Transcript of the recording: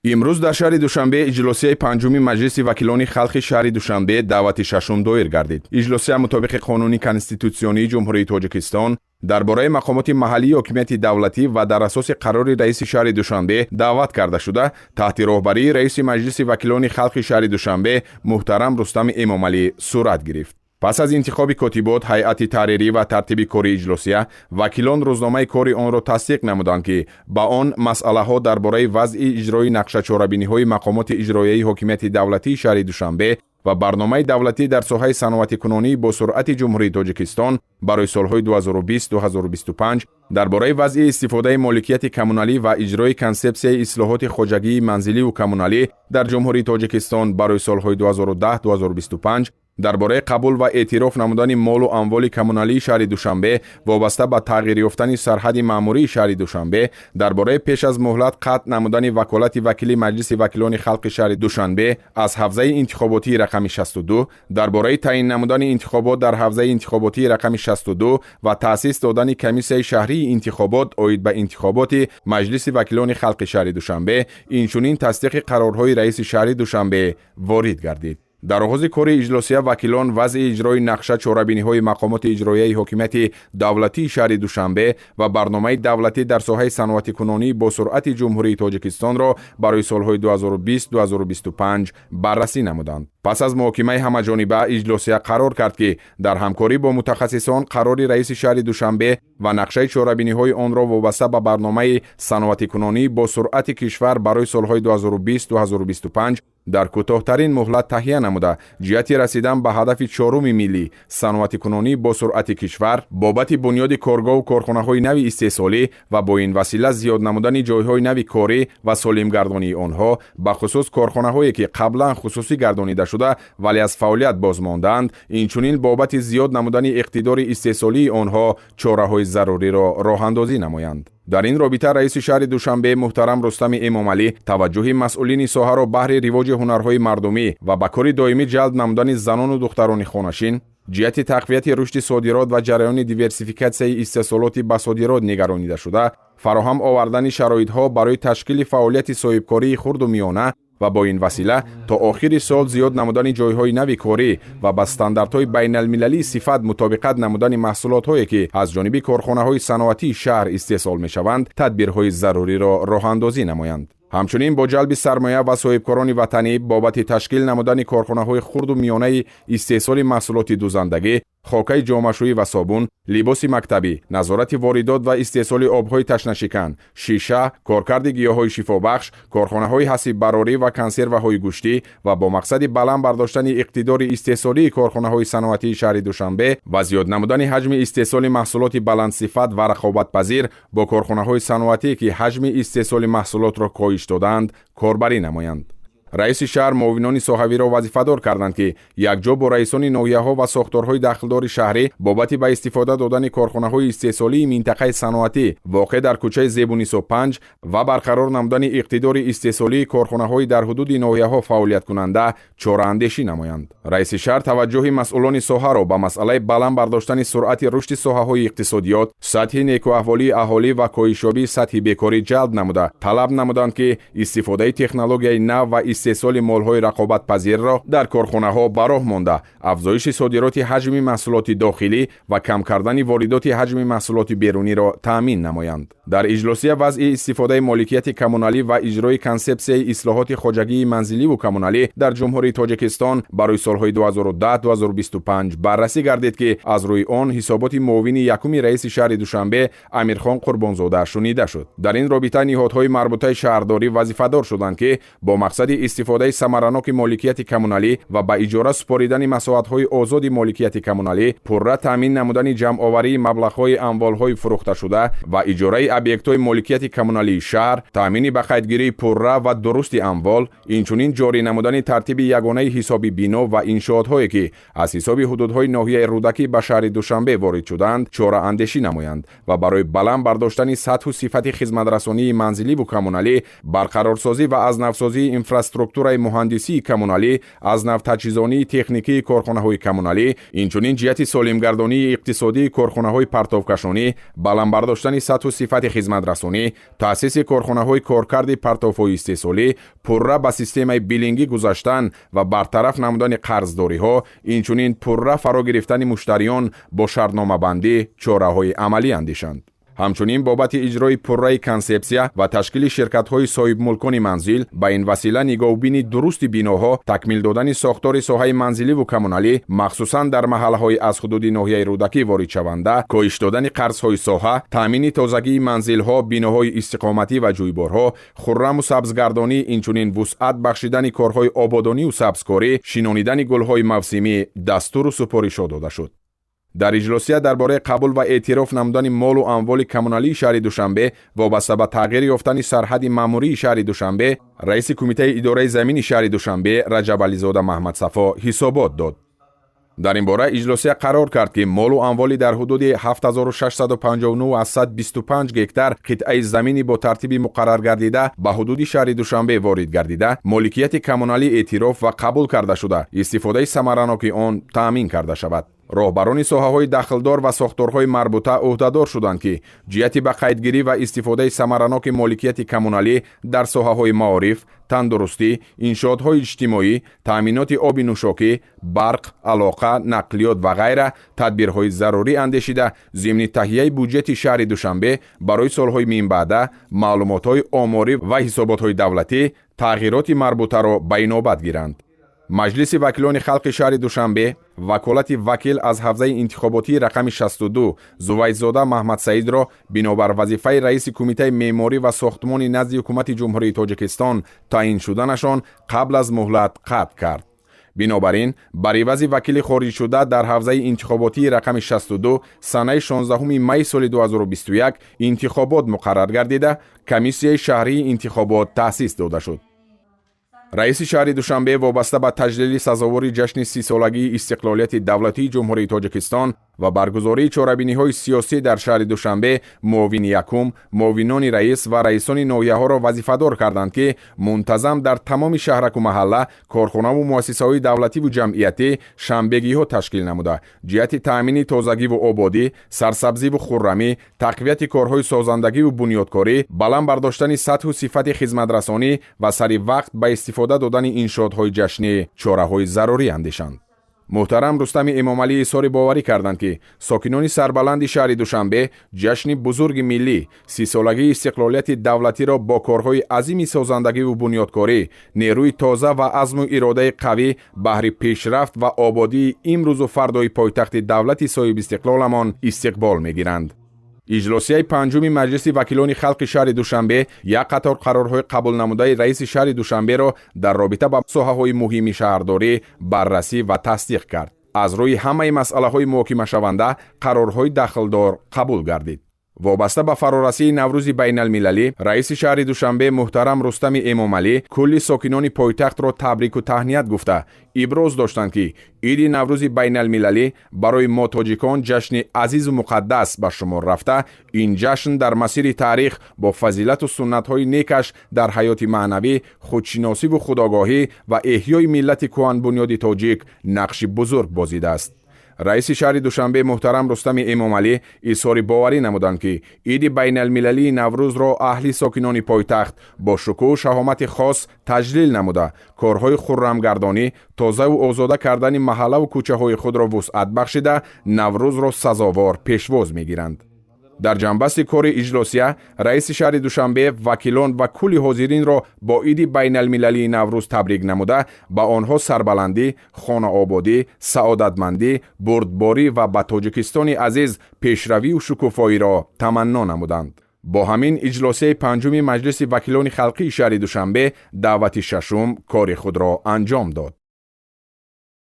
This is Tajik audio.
Имрӯз дар шаҳри Душанбе иҷлосияи панҷуми Маҷлиси вакилони халқи шаҳри Душанбе даъвати шашум доир гардид. Иҷлосия мутобиқи Қонуни конститутсионии Ҷумҳурии Тоҷикистон дар бораи мақомоти маҳаллии ҳокимияти давлатӣ ва дар асоси қарори раиси шаҳри Душанбе даъват карда шуда, таҳти роҳбарии раиси Маҷлиси вакилони халқи шаҳри Душанбе муҳтарам Рустами Эмомалӣ сурат гирифт. Пас аз интихоби котибот, ҳайати таҳрирӣ ва тартиби кори иҷлосия, вакилон рӯзномаи кори онро тасдиқ намуданд, ки ба он масъалаҳо дар бораи вазъи иҷрои нақшачорабиниҳои мақомоти иҷроияи ҳокимияти давлатии шаҳри Душанбе ва барномаи давлатӣ дар соҳаи саноатикунонии босуръати Ҷумҳурии Тоҷикистон барои солҳои 2020-2025, дар бораи вазъи истифодаи моликияти коммуналӣ ва иҷрои консепсияи ислоҳоти хоҷагии манзиливу коммуналӣ дар Ҷумҳурии Тоҷикистон барои солҳои 2010-2025, дар бораи қабул ва эътироф намудани молу амволи коммуналии шаҳри Душанбе вобаста ба тағйир ёфтани сарҳади маъмурии шаҳри Душанбе, дар бораи пеш аз муҳлат қатъ намудани ваколати вакили Маҷлиси вакилони халқи шаҳри Душанбе аз ҳавзаи интихоботии рақами 62, дар бораи таъин намудани интихобот дар ҳавзаи интихоботии рақами 62 ва таъсис додани комиссияи шаҳрии интихобот оид ба интихоботи Маҷлиси вакилони халқи шаҳри Душанбе, инчунин тасдиқи қарорҳои раиси шаҳри Душанбе ворид гардид. Дар оғози кори иҷлосия вакилон вазъи иҷрои нақша чорабиниҳои мақомоти иҷроияи ҳокимияти давлатии шаҳри Душанбе ва барномаи давлатӣ дар соҳаи саноатикунонии босуръати Ҷумҳурии Тоҷикистонро барои солҳои 2020-2025 баррасӣ намуданд. Пас аз муҳокимаи ҳамаҷониба иҷлосия қарор кард, ки дар ҳамкорӣ бо мутахассисон қарори раиси шаҳри Душанбе ва нақшаи чорабиниҳои онро вобаста ба барномаи саноатикунонии босуръати кишвар барои солҳои 2020-2025 дар кӯтоҳтарин муҳлат таҳия намуда, ҷиҳати расидан ба ҳадафи чоруми миллӣ, саноатикунонии босуръати кишвар, бобати бунёди коргоҳу корхонаҳои нави истеҳсолӣ ва бо ин васила зиёд намудани ҷойҳои нави корӣ ва солимгардонии онҳо, бахусус корхонаҳое, ки қаблан хусусӣ гардонида шуда, вале аз фаъолият боз мондаанд, инчунин бобати зиёд намудани иқтидори истеҳсолии онҳо чораҳои заруриро роҳандозӣ намоянд. Дар ин робита раиси шаҳри Душанбе муҳтарам Рустами Эмомалӣ таваҷҷӯҳи масъулини соҳаро баҳри ривоҷи ҳунарҳои мардумӣ ва ба кори доимӣ ҷалб намудани занону духтарони хонашин, ҷиҳати тақвияти рушди содирот ва ҷараёни диверсификатсияи истеҳсолоти ба содирот нигаронидашуда, фароҳам овардани шароитҳо барои ташкили фаъолияти соҳибкории хурду миёна ва бо ин васила то охири сол зиёд намудани ҷойҳои нави корӣ ва ба стандартҳои байналмилалии сифат мутобиқат намудани маҳсулотҳое, ки аз ҷониби корхонаҳои саноатии шаҳр истеҳсол мешаванд, тадбирҳои заруриро роҳандозӣ намоянд. Ҳамчунин бо ҷалби сармоя ва соҳибкорони ватанӣ бобати ташкил намудани корхонаҳои хурду миёнаи истеҳсоли маҳсулоти дузандагӣ, хокаи ҷомашӯӣ ва собун, либоси мактабӣ, назорати воридот ва истеҳсоли обҳои ташнашикан, шиша, коркарди гиёҳҳои шифобахш, корхонаҳои ҳасиббарорӣ ва консерваҳои гӯштӣ ва бо мақсади баланд бардоштани иқтидори истеҳсолии корхонаҳои саноатии шаҳри Душанбе ва зиёд намудани ҳаҷми истеҳсоли маҳсулоти баландсифат ва рақобатпазир бо корхонаҳои саноатӣ, ки ҳаҷми истеҳсоли маҳсулотро коҳиш додаанд, корбарӣ намоянд. Раиси шаҳр муовинони соҳавиро вазифадор карданд, ки якҷо бо раисони ноҳияҳо ва сохторҳои дахлдори шаҳрӣ бобати ба истифода додани корхонаҳои истеҳсолии минтақаи саноатӣ, воқеъ дар кӯчаи Зебунисо 5, ва барқарор намудани иқтидори истеҳсолии корхонаҳои дар ҳудуди ноҳияҳо фаъолияткунанда чораандешӣ намоянд. Раиси шаҳр таваҷҷӯҳи масъулони соҳаро ба масъалаи баланд бардоштани суръати рушди соҳаҳои иқтисодиёт, сатҳи некӯаҳволии аҳолӣ ва коҳишёбии сатҳи бекорӣ ҷалб намуда, талаб намуданд, ки истифодаи технологияи нав ва истеҳсоли молҳои рақобатпазирро дар корхонаҳо ба роҳ монда, афзоиши содироти ҳаҷми маҳсулоти дохилӣ ва кам кардани воридоти ҳаҷми маҳсулоти беруниро таъмин намоянд. Дар иҷлосия вазъи истифодаи моликияти коммуналӣ ва иҷрои консепсияи ислоҳоти хоҷагии манзиливу коммуналӣ дар Ҷумҳурии Тоҷикистон барои солҳои 2010-2025 баррасӣ гардид, ки аз рӯи он ҳисоботи муовини якуми раиси шаҳри Душанбе Амирхон Қурбонзода шунида шуд. Дар ин робита ниҳодҳои марбутаи шаҳрдорӣ вазифадор шуданд, ки бо мақсади истифодаи самараноки моликияти коммуналӣ ва ба иҷора супоридани масоҳатҳои озоди моликияти коммуналӣ, пурра таъмин намудани ҷамъоварии маблағҳои амволҳои фурӯхташуда ва иҷораи объектҳои моликияти коммуналии шаҳр, таъмини ба қайдгирии пурра ва дурусти амвол, инчунин ҷорӣ намудани тартиби ягонаи ҳисоби бино ва иншоотҳое, ки аз ҳисоби ҳудудҳои ноҳияи Рӯдакӣ ба шаҳри Душанбе ворид шудаанд, чораандешӣ намоянд ва барои баланд бардоштани сатҳу сифати хизматрасонии манзиливу коммуналӣ, барқарорсозӣ ва аз навсозии инфраструктураи инфраструктураи муҳандисии коммуналӣ, аз нав таҷҳизонии техникии корхонаҳои коммуналӣ, инчунин ҷиҳати солимгардонии иқтисодии корхонаҳои партовкашонӣ, баланд бардоштани сатҳу сифати хизматрасонӣ, таъсиси корхонаҳои коркарди партовҳои истеҳсолӣ, пурра ба системаи биллингӣ гузаштан ва бартараф намудани қарздориҳо, инчунин пурра фаро гирифтани муштариён бо шартномабандӣ чораҳои амалӣ андешанд. Ҳамчунин бобати иҷрои пурраи консепсия ва ташкили ширкатҳои соҳибмулкони манзил, ба ин васила нигоҳубини дурусти биноҳо, такмил додани сохтори соҳаи манзиливу коммуналӣ, махсусан дар маҳаллаҳои аз ҳудуди ноҳияи Рӯдакӣ воридшаванда, коҳиш додани қарзҳои соҳа, таъмини тозагии манзилҳо, биноҳои истиқоматӣ ва ҷӯйборҳо, хурраму сабзгардонӣ, инчунин вусъат бахшидани корҳои ободонию сабзкорӣ, шинонидани гулҳои мавсимӣ дастуру супоришҳо дода шуд. Дар иҷлосия дар бораи қабул ва эътироф намудани молу амволи коммуналии шаҳри Душанбе вобаста ба тағйир ёфтани сарҳади маъмурии шаҳри Душанбе раиси Кумитаи идораи замини шаҳри Душанбе Раҷабализода Маҳмадсафо ҳисобот дод. Дар ин бора иҷлосия қарор кард, ки молу амволи дар ҳудуди 7659,25 гектар қитъаи замини бо тартиби муқарраргардида ба ҳудуди шаҳри Душанбе ворид гардида, моликияти коммуналӣ эътироф ва қабул карда шуда, истифодаи самараноки он таъмин карда шавад. Роҳбарони соҳаҳои дахлдор ва сохторҳои марбута ӯҳдадор шуданд, ки ҷиҳати ба қайдгирӣ ва истифодаи самараноки моликияти коммуналӣ дар соҳаҳои маориф, тандурустӣ, иншоотҳои иҷтимоӣ, таъминоти оби нӯшокӣ, барқ, алоқа, нақлиёт ва ғайра тадбирҳои зарурӣ андешида, зимни таҳияи буҷети шаҳри Душанбе барои солҳои минбаъда, маълумотҳои оморӣ ва ҳисоботҳои давлатӣ тағйироти марбутаро ба инобат гиранд. Маҷлиси вакилони халқи шаҳри Душанбе ваколати вакил аз ҳавзаи интихоботии рақами 62 Зувайзода Маҳмадсаидро бинобар вазифаи раиси Кумитаи меъморӣ ва сохтмони назди Ҳукумати Ҷумҳурии Тоҷикистон таъин шуданашон қабл аз муҳлат қатъ кард. Бинобар ин, бар ивази вакили хориҷшуда дар ҳавзаи интихоботии рақами 62 санаи 16 майи соли 2021 интихобот муқаррар гардида, комиссияи шаҳрии интихобот таъсис дода шуд. Раиси шаҳри Душанбе вобаста ба таҷлили сазовори ҷашни 30-солагии истиқлолияти давлатии Ҷумҳурии Тоҷикистон ва баргузории чорабиниҳои сиёсӣ дар шаҳри Душанбе муовини якум, муовинони раис ва раисони ноҳияҳоро вазифадор карданд, ки мунтазам дар тамоми шаҳраку маҳалла, корхонаву муассисаҳои давлативу ҷамъиятӣ шанбегиҳо ташкил намуда, ҷиҳати таъмини тозагиву ободӣ, сарсабзиву хуррамӣ, тақвияти корҳои созандагиву бунёдкорӣ, баланд бардоштани сатҳу сифати хизматрасонӣ ва сари вақт ба истифода додани иншоотҳои ҷашнӣ чораҳои зарурӣ андешанд. Муҳтарам Рустами Эмомалӣ изҳори боварӣ карданд, ки сокинони сарбаланди шаҳри Душанбе ҷашни бузурги миллӣ, 30-солагии истиқлолияти давлатиро бо корҳои азими созандагиву бунёдкорӣ, нерӯи тоза ва азму иродаи қавӣ баҳри пешрафт ва ободии имрӯзу фардои пойтахти давлати соҳибистиқлоламон истиқбол мегиранд. Иҷлосияи панҷуми Маҷлиси вакилони халқи шаҳри Душанбе як қатор қарорҳои қабулнамудаи раиси шаҳри Душанберо дар робита ба соҳаҳои муҳими шаҳрдорӣ баррасӣ ва тасдиқ кард. Аз рӯи ҳамаи масъалаҳои муҳокимашаванда қарорҳои дахлдор қабул гардид. Вобаста ба фарорасии Наврӯзи байналмилалӣ раиси шаҳри Душанбе муҳтарам Рустами Эмомалӣ кулли сокинони пойтахтро табрику таҳният гуфта, иброз доштанд, ки иди Наврӯзи байналмилалӣ барои мо тоҷикон ҷашни азизу муқаддас ба шумор рафта, ин ҷашн дар масири таърих бо фазилату суннатҳои некаш дар ҳаёти маънавӣ, худшиносиву худогоҳӣ ва эҳёи миллати кӯҳанбунёди тоҷик нақши бузург бозидааст. Раиси шаҳри Душанбе муҳтарам Рустами Эмомалӣ изҳори боварӣ намуданд, ки иди байналмилалии Наврӯзро аҳли сокинони пойтахт бо шукӯҳу шаҳомати хос таҷлил намуда, корҳои хуррамгардонӣ, тозаву озода кардани маҳаллаву кӯчаҳои худро вусъат бахшида, Наврӯзро сазовор пешвоз мегиранд. Дар ҷанбасти кори иҷлосия раиси шаҳри Душанбе вакилон ва кулли ҳозиринро бо иди байналмилалии Наврӯз табрик намуда, ба онҳо сарбаландӣ, хонаободӣ, саодатмандӣ, бурдборӣ ва ба Тоҷикистони азиз пешравию шукуфоиро таманно намуданд. Бо ҳамин иҷлосияи панҷуми Маҷлиси вакилони халқии шаҳри Душанбе даъвати шашум кори худро анҷом дод.